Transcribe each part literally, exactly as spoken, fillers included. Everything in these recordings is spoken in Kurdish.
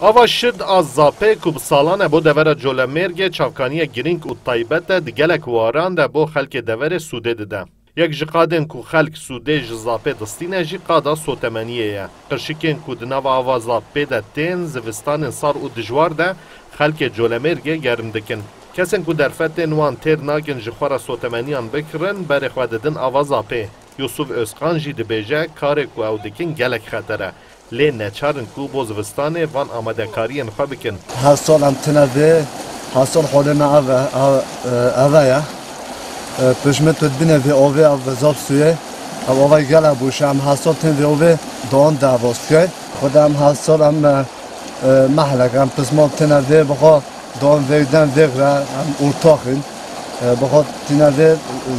Ava Şid a Zapê ku bi salan e bo devera Colemêrgê çavkaniyek girîng û taybet e, di gelek waran de bo xelkê deverê sûdê dide. Yek ji qadên ku xelk sûdê ji Zapê distîne jî qada sotemeniyê ye. Qirşikên ku di nava ava Zapê de tên, zivistanên sar û dijwar de xelkê Colemêrgê germ dikin. Kesên ku derfetên wan têr nakin ji xwe re sotemeniyan bikirin, berê xwe didin ava Zapê. Yusuf Özkan jî dibêje, karê ku ew dikin gelek xeter e. Lê neçar in ku bo zivistanê van amadekariyên xwe bikin. Her sal em tine vê, her sal holê me ev e, ev, e, ev e ye. E, pişmit tu dibîne vê ovê ev zap sûyê. Ev ova gelek bûşe, em her sal tên vê ovê don derbas dike. Xwedê em her sal em, e, e, mehlek, em pismam tine vê bixwe don vê dem vê re, em ortax in. E, bixwe tine vê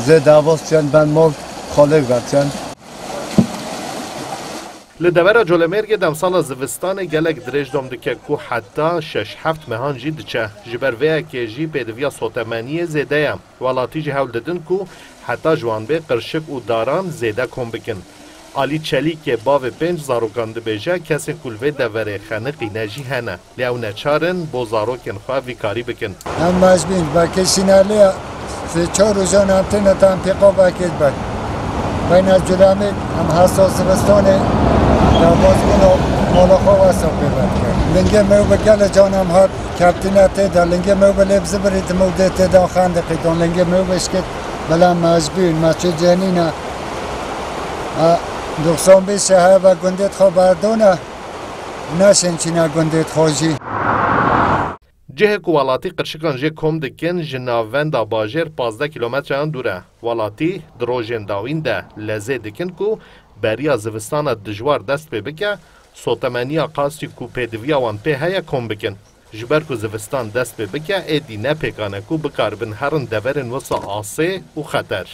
zê derbas diken ben mal xalê vetiyen. Li devera Colemêrgê demsala zivistanê gelek dirêj dom dike ku heta şeş heft mehan jî diçe. Ji ber vê yekê jî pêdiviya sotemeniyê zêde ye. Welatî jî hewl didin ku heta ji wan bê qirşik û daran zêde kom bikin. Alî Çelîkê bavê pênc zarokan dibêje, kesên ku li vê deverê xeniqîne jî hene. Lê ew neçar in bo zarokên xwe vî karî bikin. Em mecbûr in, belkê şîne lê sê çar rojan em têne tam pêqa belkê dibe. Beyna Culemê em hesa zivistanê derbas bûn û mala xwe wesa pê vedike. Lingê me bi gelê can em hat keptîne tê de, lingê me bi lê bi zibirî dimû dê tê de xendiqî don, lingê me bi şikit bila mecbûr in, me çi cenîne. Ha, doksan bîst şehebe gundê xwe berdone. Neşên çîne gundê xwe jî. Cihê ku welatî qirşikan jê kom dikin, ji navenda bajêr pazdeh kîlometreyan dûr e. Welatî di rojên dawîn de lezê dikin ku beriya zivistana dijwar dest pê bike, sotemeniya qasî ku pêdiviya wan pê heye kom bikin. Ji ber ku zivistan dest pê bike, êdî ne pêkan e ku bikaribin herin deverên wisa asê û xeter.